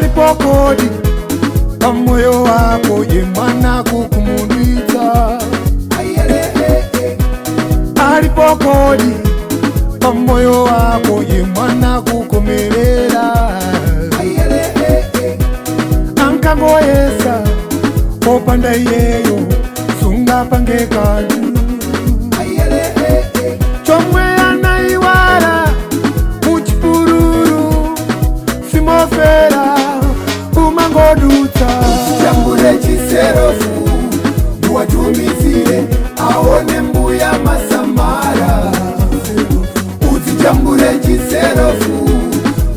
Alipo kodi pamoyo wako ye mwana kukumulwiza. Alipo kodi pamoyo wako ye mwana kukomelela. Ankangoyesa popanda iyeyo sungapange kantu. Chomwe anaiwala muchipululu simofera umangodutsa. Jambule chiserofu niwatumizire aone mbuya masamara. Udzijambule chiserofu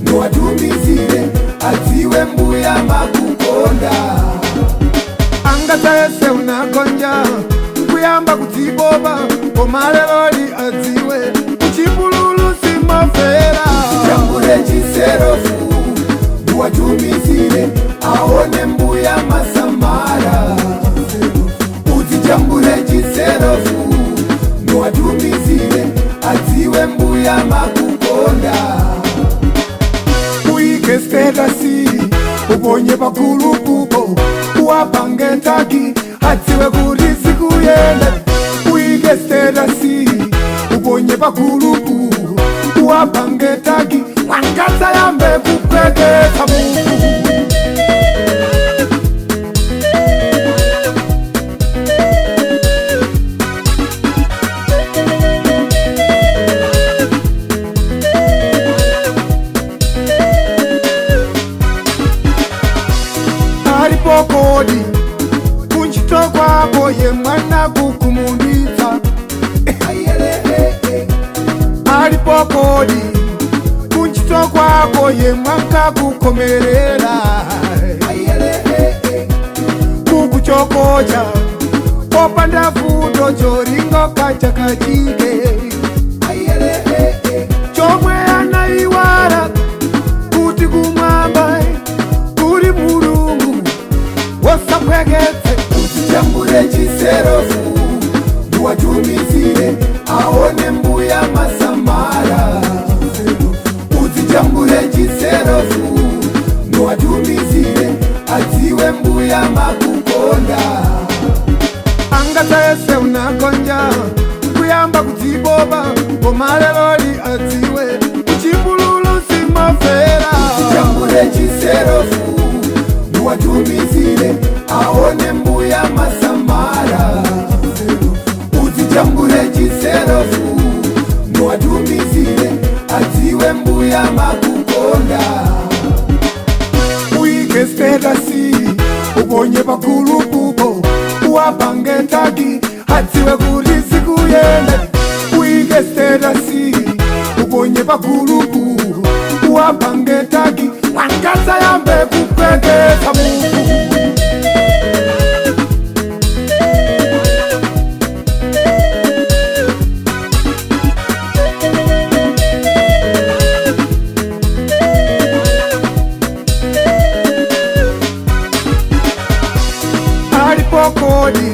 niwatumizire adziwe mbuya makukonda. Angatayese unagonja kuyamba kudziboba koma leloli adziwe kuchipululu simafera. Jambule chiserofu niwatumizire aone mbuya masamara. Udzijambule chiserofu niwatumizire adziwe mbuya makukonda. Uike status uponye pagulupupo uwapange tag adziwe kuti zikuyenda. Uike status uponye pagulupu uwapange tag wangatsayambe kupweketsa mutu. Alipo kodi kunchito kwako ye mwana kukumulwitsa. Alipo kodi kunchito kwako ye mwanka kukomelela. Kukuchokocha popanda futo choringo kachakachike. Chomwe anaiwala kuti kumwamba kuli Mulungu wosapweketse. Jambule chiserofu niwatumizire aone mbuya masamara. Udzijambule chiserofu niwatumizire adziwe mbuya makukonda. Angatayese unagonja kuyamba kudziboba koma leloli adziwe kuchipululu simafera. Jambule chiserofu niwatumizire aone mbuya masamara. Udzijambule chiserofu niwatumizire adziwe mbuya makukonda. Uike status uponye pagulupupo uwapange tag adziwe kuti zikuyenda. Uike status uponye pagulupu uwapange tag wangatsayambe kupweketsa mutu. Alipo kodi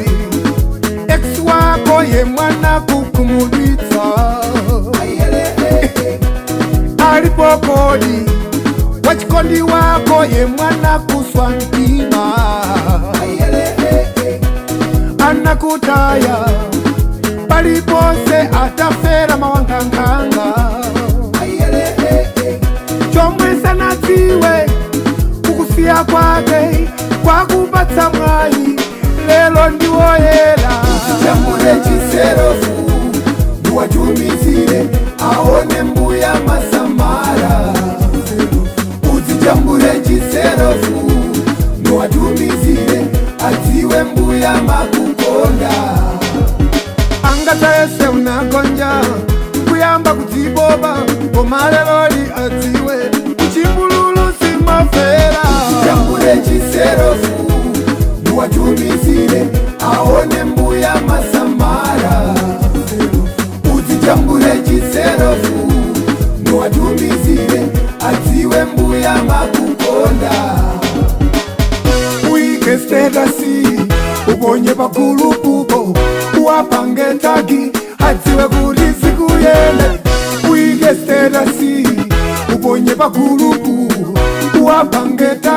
ex wako ye mwana kukumulwitsa. Alipo kodi wachikondi wako ye mwana kuswa mtima. Anakutaya palipose atafera mawangankhanga. Chomwe sanadziwe kukusiya kwake kwakupatsa mwayi lelo ndiwoyera. Jambule chiserofu niwatumizire aone mbuya masamara. Udzijambule chiserofu niwatumizire adziwe mbuya makukonda. Angatayese unagonja kuyamba kudziboba koma leloli adziwe kuchipululu simafera. Jambule chiserofu niwatumizire aone mbuya masamara. Udzijambule chiserofu niwatumizire adziwe mbuya makukonda. Uike status uponye pagulupupo uwapange tag adziwe kuti zikuyenda. Uike status uponye pagulupu uwapange tag.